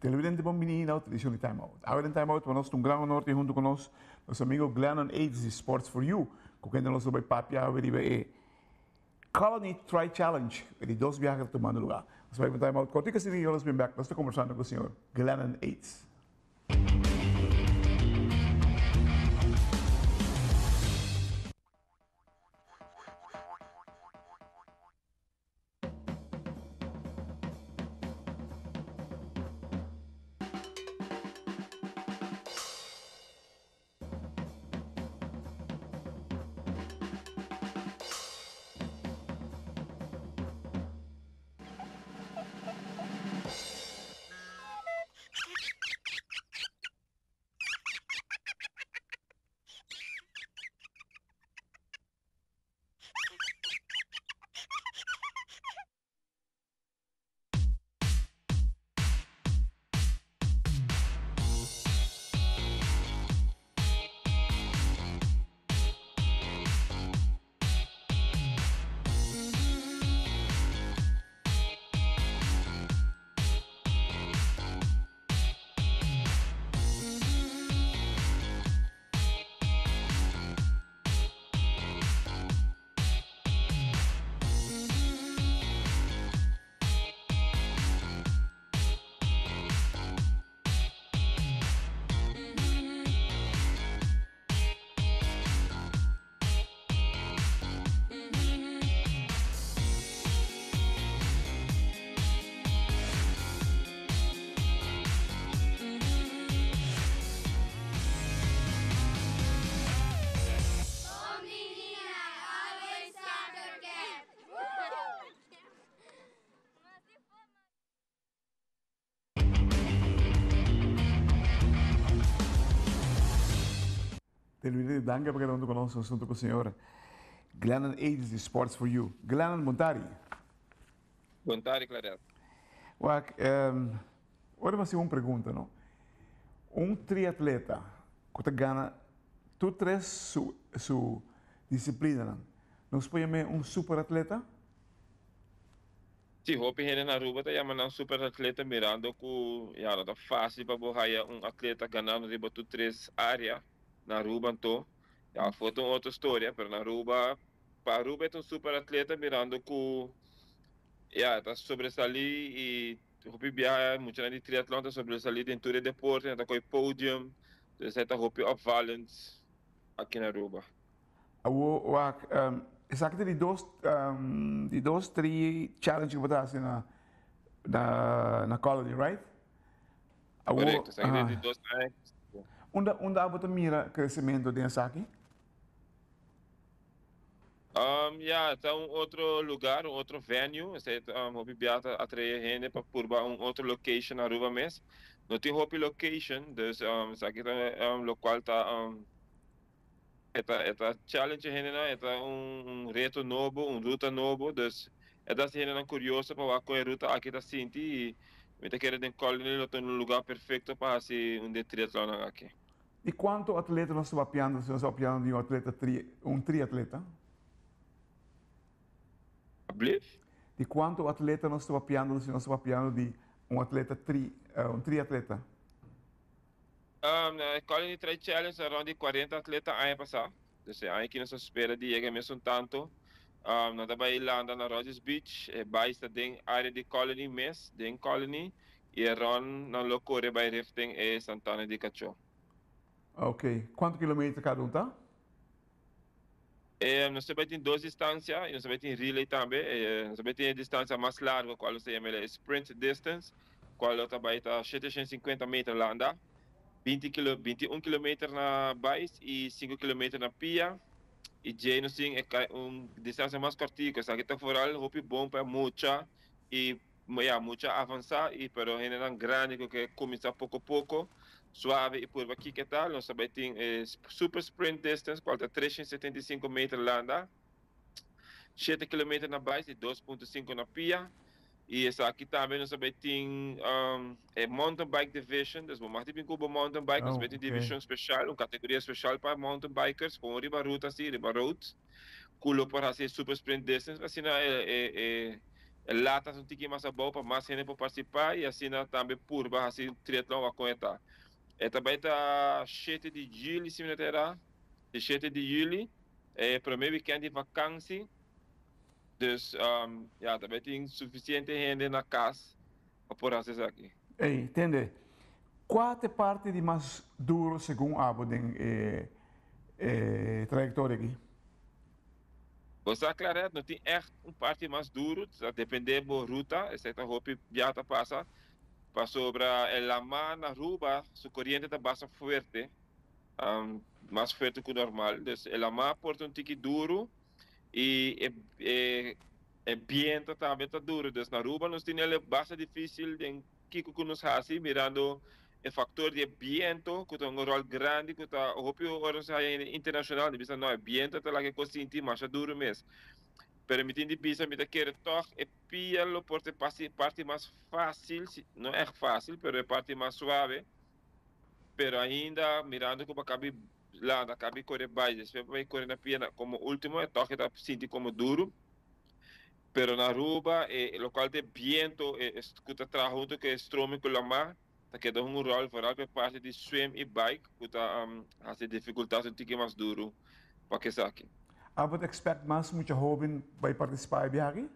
Televidente bon bini na otro edicion di Time Out. Awe den Time Out pa nos ta un gran honor tin hunto cu nos nos amigo Glennon Eads di Sports for You cu kende nos lo bay papia awe riba e Colony Tri Challenge e di dos biaha cu ta tumando lugar. Nos bay pa un Time Out cortico asina y nos bin bek nos ta conversando cu señor Glennon Eads. Televidente danki pa keda hunto ku nos nos hunto ku señor Glennon Eads di Sports for You. Glennon bon tardi. Bon tardi Clarel. Wak, ora mi hasi un pregunta no. Un triatleta ku ta gana tur tres su su disiplinanan, nos por yam'é un superatleta? Sí, hopi hende na Aruba ta yama nan superatleta mirando ku ya no ta fásil pa bo haya un atleta ganando riba tur tres área na Aruba anto ya afó ta un otro storia pero na Aruba pa Aruba e ta un superatleta mirando ku ya ta sobresalí i hopi biaha muchanan di triatlon ta sobresalí den tur e deporte nan ta kohe podium entonces esei ta hopi opvallend aki na Aruba. Awor wak, esaki ta di dos, di dos tri challenge ku bo ta hasi na na Colony, right? Awor, Korekto, esaki ta di dos aña. Unda unda abo ta mira kresementu den esaki? Ya, ta un otro lugar, un otro venue, esei ta hopi bia ta atrae hende pa purba un otro location na Aruba mes. No tin hopi location, dus esaki ta lokual ta. E ta e ta challenge e hendenan, e ta un un reto nobo, un ruta nobo, dus e ta hasi hendenan kurioso pa wak kon e ruta aki ta sinti i mi ta kere den Colony lo ta un lugar perfekto pa hasi un di e triatlonnan aki. Di kuantu atleta nos ta papiando si nos ta papiando di un atleta tri un triatleta? Ablief? Di kuantu atleta nos ta papiando si nos ta papiando di un atleta tri un triatleta? Na e Colony Trail Challenge a rond di cuarenta atleta aña pasa. Dus e aña aki nos ta spera di yega mesun tanto. Nan ta bay landa na Rodgers Beach. E bay sta den area di Colony mes, den Colony. Y e rond nan lo core bay richting e Santana di Cachó. Ok. Cuanto kilometer cada un ta? Nos ta bay tin dos distancia y nos ta bay tin relay tambe. Nos ta bay tin e distancia mas largo cual nos ta yama e sprint distance cual lo ta bay ta shete shen cincuenta meter landa, binti kilo, binti un kilometer na bais y cinco kilometer na pia. Y djey nos tin e un distancia mas cortico. Esaki ta vooral hopi bon pa mucha y Ya, mucha avansa y pero hendenan grandi cu ke cuminsa poco poco, suave y purba kiko ta. Nos ta bay tin e super sprint distance cual ta 375 meter landa, shete kilometer na bais y 2.5 na pia. Y esaki tambe nos ta bay tin e mountain bike division, dus bo mag di bin cu bo mountain bike, nos ta bay tin division special, un categoria special pa mountain bikers, gewoon riba ruta asi, riba road, cu lo por haci e super sprint distance, asina e. E lata un tiki mas abou pa mas hende por partisipá i asina tambe purba hasi un triatlon wak kon e ta. E ta bai ta shete di juli si mi no ta erá, di shete di juli, e promé wikènt di vakansi. Dus ya ta bai tin sufisiente hende na kas pa por hasi esaki. Ey, tende, kua ta e parti di mas duro segun abo den e e trayektoria aki? Bo sa Claret, no tin ègt un parti mas duru, ta dependé bo ruta, esei ta hopi bia ta pasa, pasobra e lamá na Aruba su koriente ta basta fuerte, mas fuerte ku normal, dus e lamá por ta un tiki duru i e e e biento tambe ta duru, dus na Aruba nos tin el basta difísil den kiko ku nos hasi mirando e faktor di e biento ku ta un ròl grandi ku ta hopi ora nos haya hende internashonal di bisa no e biento ta laga e kos sinti masha duru mes pero mi tin di bisa mi ta kere tòg e pia lo por ta e parti mas fásil no ègt fásil pero e parti mas suave pero ainda mirando ku bo a kabi landa kabi kore bai despues bo bai kore na pia komo último e tòg e ta sinti komo duru. Pero na Aruba e locual ta e biento cu ta traha hunto cu e stroming cu lamar ta keda hunga un rol vooral pa e parti di swim y bike cu ta haci e dificultad un tiki mas duro pa cu esaki. Abo ta expect mas mucha hoben bay participa e biaha aki?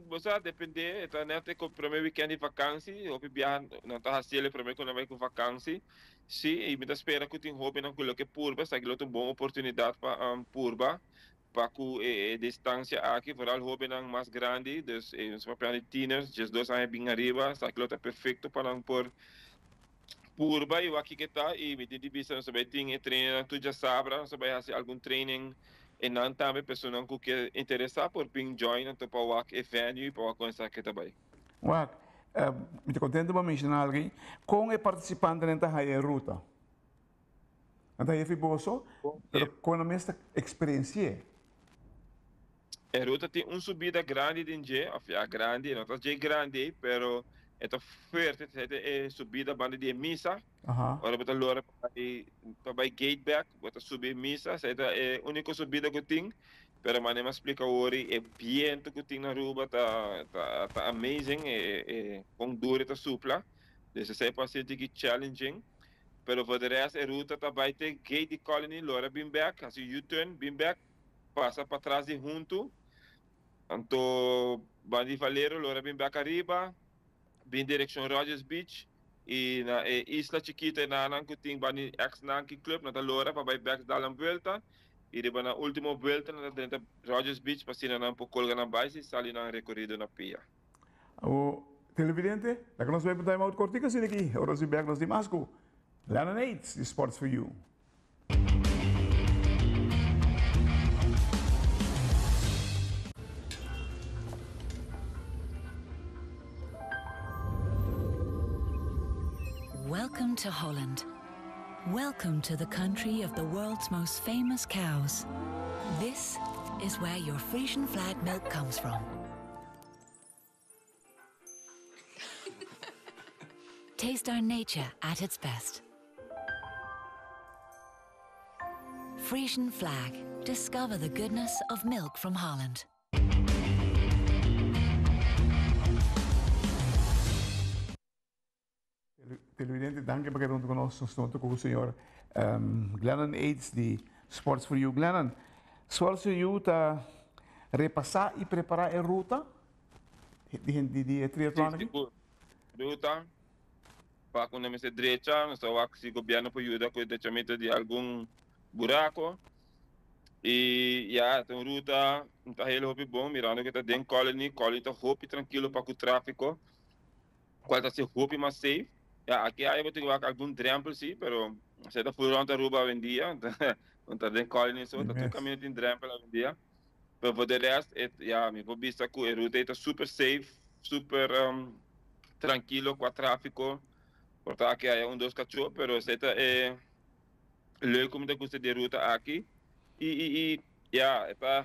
Bo sa depende, e ta net e prome weekend di vakansi, hopi biaha nan ta haciel e prome cu nan bay cu vakansi. Si, y mi ta spera cu tin hobennan cu lo ke purba, esaki lo ta un bon oportunidad pa purba. Pa ku e distansia aki, vooral hobennan mas grandi, dus nos ta papia di tieners, diesdos aña bin ariba, esaki lo ta perfecto pa nan por purba y wak kiko ta. Y mi tin di bisa nos ta bay tin e trainingnan tur djasabra, nos ta bay haci algun training enan tambe, personanan ku ke interesa por bin join anto pa wak e venue y pa wak kon esaki ta bay. Wak, mi ta contento pa menciona algo, kon e participantenan ta haya e ruta? Nan ta hefi boso, pero kon nan mes ta eksperensi'é? E ruta tin un subida grandi den dje, òf ya grandi, e no ta dje grandi ei, pero e ta fuerte, ta sete e subida banda di e misa. Ora bo ta lora pa bai pa bai gate bèk, bo ta subi e misa, esei ta e úniko subida ku tin, pero manera mi a splika awor e bientu ku tin na Aruba ta ta ta amazing, e e kon duru e ta supla, dus esei por a sinti ki challenging. Pero voor de rest e ruta ta bai te gate di Colony, lora bin bek, hasi U-turn, bin bek, pasa patras di Huntu, anto banda di Valero, lora bin bek ariba, bin direccion Rogers Beach y na e isla chikito enanan cu tin banda di ex Nanki Club nan ta lora pa bai bek dal nan buelta y riba nan ultimo buelta nan ta drenta Rogers Beach pa asina nan por colga nan bais y sali nan recorido na pia. Awo televidente, laga nos bai pa time out kortico asina aki, ora nos bin bek nos tin mas ku Lennon Yates di Sports for You. Welcome to Holland. Welcome to the country of the world's most famous cows. This is where your Frisian flag milk comes from. Taste our nature at its best. Frisian flag. Discover the goodness of milk from Holland. Televidente, danki pa keda huntu ku nos. Nos ta huntu ku señor Glennon Aids di Sports for You. Glennon, Sports for You ta repasá i prepará e ruta di di e triatlon aki? Sí, sigur. Ruta pa ku nan mester drecha, nos ta wak si gobièrnu por yuda ku e drechamentu di algun burako. I ya, ta un ruta ta hel hopi bon mirando ku ta den Colony. Colony ta hopi trankilo pa ku tráfiko. Cual ta ser hopi mas safe. Ya, aki aya bo tin wak algun drempel si, pero esei ta full rond Aruba awendia. No ta den Colony so, ta tur caminda tin drempel awendia. Pero for de rest, e, ya, mi por bisa cu e ruta ei ta super safe, super trankilo cua trafico. Por ta aki aya un dos cacho, pero esei ta e leuk cu mi ta gusta di e ruta aki. I, i, i, ya, e ta,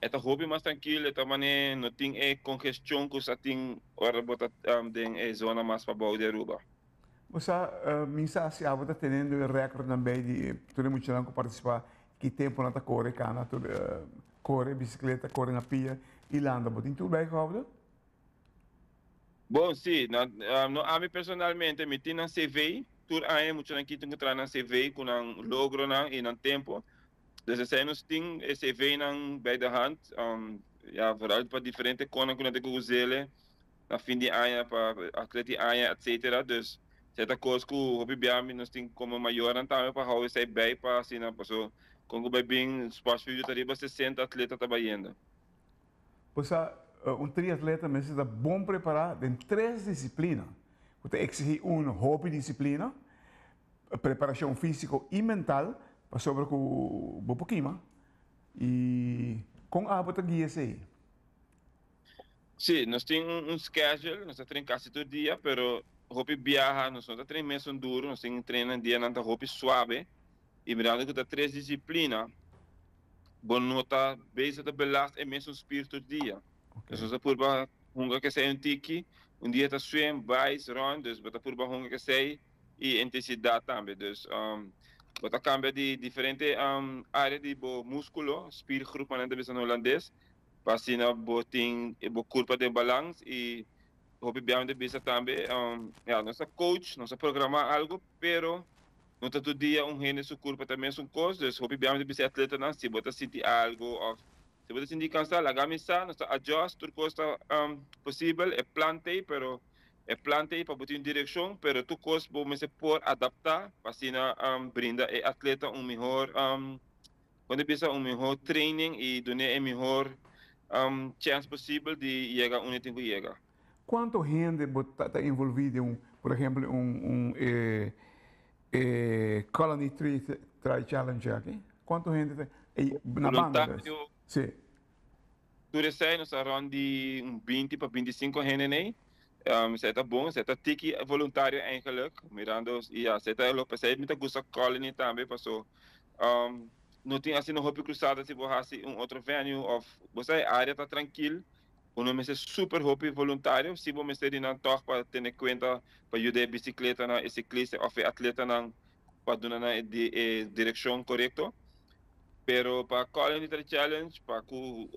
e ta hopi mas trankil, e ta mane no tin e kongestion ku sa tin ora bo ta den e zona mas pabou di Aruba. Bo sa, mi sa si abo ta tenendo e rèkòrdnan bei di tur e muchanan ku partisipá. Ki tempo nan ta kore kana tur kore bisikleta, kore na pia i landa. Bo tin tur bijgehouden? Bon, si. No ami personalmente, mi tin nan CV. Tur aña e muchanan aki tin ku traha nan CV ku nan logronan i nan tempo. Dus esei nos tin e CV-nan bij de hand. Ya, vooral pa diferente konan ku nan tin ku us'ele na fin di aña, pa atlet di aña, etcetera. Dus esei ta kos ku hopi bia mi nos tin komo mayornan tambe pa hou esei bij pa asina, paso kon ku bai bin Sportsview ta riba 60 atleta ta bayendo. Bo sa, un triatleta mester ta bon prepará den tres disiplina ku ta eksigí un hopi disiplina, preparashon físiko i mental pasobra ku bo por kima. I kon abo ta guia esei? Sí, nos tin un schedule, nos ta train kasi tur dia, pero hopi biaha nos no ta train mesun duru, nos tin train dianan ta hopi suabe i mirando ku ta tres disiplina, bo no ta bezig ta belast e mesun spier tur dia. Dus nos ta purba hunga kesei un tiki, un dia ta swim, bais, run, dus bo ta purba hunga kesei i intensidat tambe. Dus bo ta kambia di diferente area di bo muskulo, spiergroep manera nan ta bisa na hulandes, pa asina bo tin bo kurpa den balans i hopi biaha mi ta bisa tambe, ya nos ta coach, nos ta programa algu, pero No ta tur dia un hende su kurpa ta mesun kos, dus hopi biaha mi ta bisa e atletanan si bo ta sinti algu òf si bo ta sinti kansá laga mi sa, nos ta adjust, tur kos ta posibel, e plan t'ei pero e plan t'ei pa bo tin un direkshon pero tur kos bo mester por adaptá pa asina brinda e atleta un mihor kon ta bisa un mihor training i dun'é e mihor chèns posibel di yega unda e tin ku yega. Cuanto hende bo ta envolvi den un, por ehempel, un un e e Colony Tree Tri Challenge aki? Cuanto hende ta ey na banda dus? Voluntario. Si. Tur esey nos ta rond di un 20 pa 25 hende ney. Esey ta bon, esey ta tiki voluntario eigenlijk, mirando y ya, esey ta lo esey mi ta gusta Colony tambe paso no tin asina hopi cruzada si bo haci un otro venue of bo sa e area ta trankil. Bo no mester super hopi voluntario, si bo mester di nan tòg pa tene kuenta pa yuda e bisikletanan, e siklista òf e atletanan pa duna nan e direkshon korekto. Pero pa Colony Trail Challenge pa ku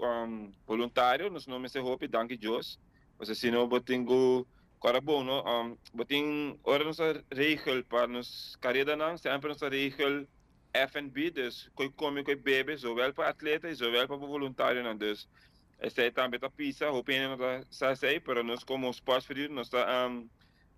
voluntario nos no mester hopi, danki Dios. Pasobra si no bo tin ku kòrda bon no, bo tin ora nos a regel pa nos karedanan semper nos a regel FNB, dus koe kome koe bebe zowel pa atleta i zowel pa bo voluntarionan. Dus Esei tambe ta pisa, hopi hende no ta sa esei, pero nos komo Sportsverhuur nos ta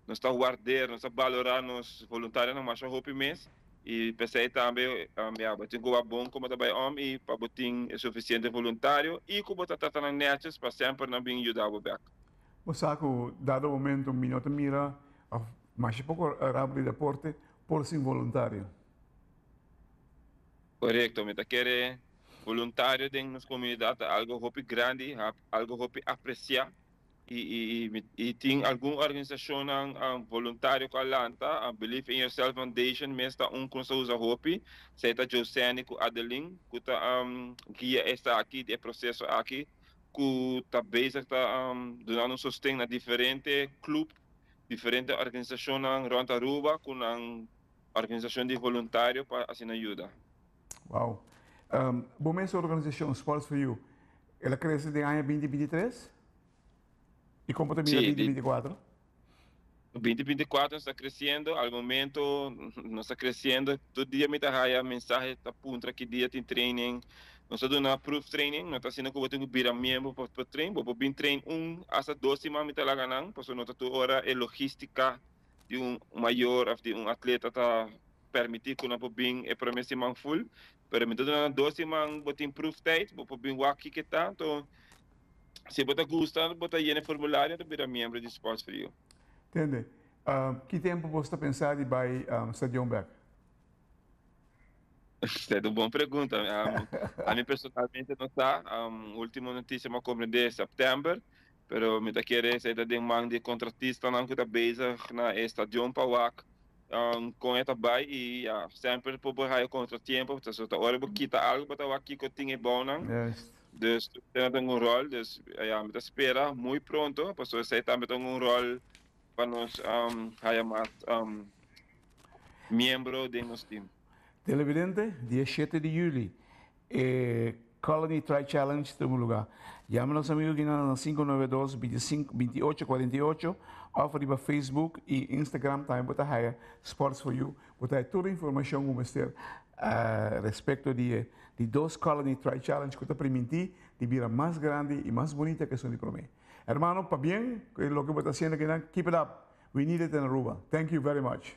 nos ta warder, nos ta balorá nos voluntarionan masha hopi mes i p'esei tambe ya bo tin ku wak bon komo ta bai om i pa bo tin e sufisiente voluntario i ku bo ta trata nan nètjes pa semper nan bin yuda bo bèk. Bo sa ku dado momento mi no ta mira òf masha poko ramo di deporte por sin voluntario. Korekto, mi ta kere Voluntario den nos comunidad ta algo hopi grandi, algo hopi aprecia y tin algun organisacionnan voluntario cu a lanta, Believe in Yourself Foundation mes ta un cu nos ta usa hopi, esey ta Joseni cu Adeline cu ta guia esaki, e proceso aki cu ta bezig ta dunando un sosten na diferente club, diferente organisacionnan rond Aruba cu nan organisacion di voluntario pa asina yuda. Wow. Bo mes organisacion Sports for You, el a crece den aña 2023? Y con bo ta mira 2024? 2024 nos ta creciendo, al momento nos ta creciendo, tur dia mi ta haya mensahe ta puntra ki dia tin training, nos ta duna proef training, no ta asina cu bo tin cu bira miembro pa por train, bo por bin train un hasta dos siman mi ta laga nan, pasobra no ta tur ora e logistica di un mayor of di un atleta ta permití ku nan por bin e promé siman full, pero mi ta duna nan dos siman bo tin proeftijd, bo por bin wak kiko ta, anto si bo ta gusta bo ta yena e formulario ta bira miembro di Sports for You. Tende, ki tempu bo sta pensa di bai stadion bek? Esta un bon pregunta. Ami personalmente no sa. Ultimo noticia mi a comprende september, pero mi ta kere esei ta den man di e contratistanan cu ta bezig na e stadion pa wak con e ta bay y ya semper por por haya contratiempo pasobra ta ora bo kita algo bo ta wak kico tin e bounan. Dus tur esei ta un rol, dus ya mi ta spera muy pronto pasobra esei tambe ta un rol pa nos haya mas miembro den nos team. Televidente, dia 7 di juli, e Colony Tri Challenge ta tuma luga. Yama nos amigo aki na 592 25 28 48 of riba Facebook y Instagram tambe bo ta haya Sports for You. Bo ta haya tur informacion cu mester respecto di e di dos Colony Tri Challenge cu ta priminti di bira mas grandi y mas bunita cu esun di prome. Hermano, pabien cu loke bo ta haciendo akinan, keep it up. We need it in Aruba. Thank you very much.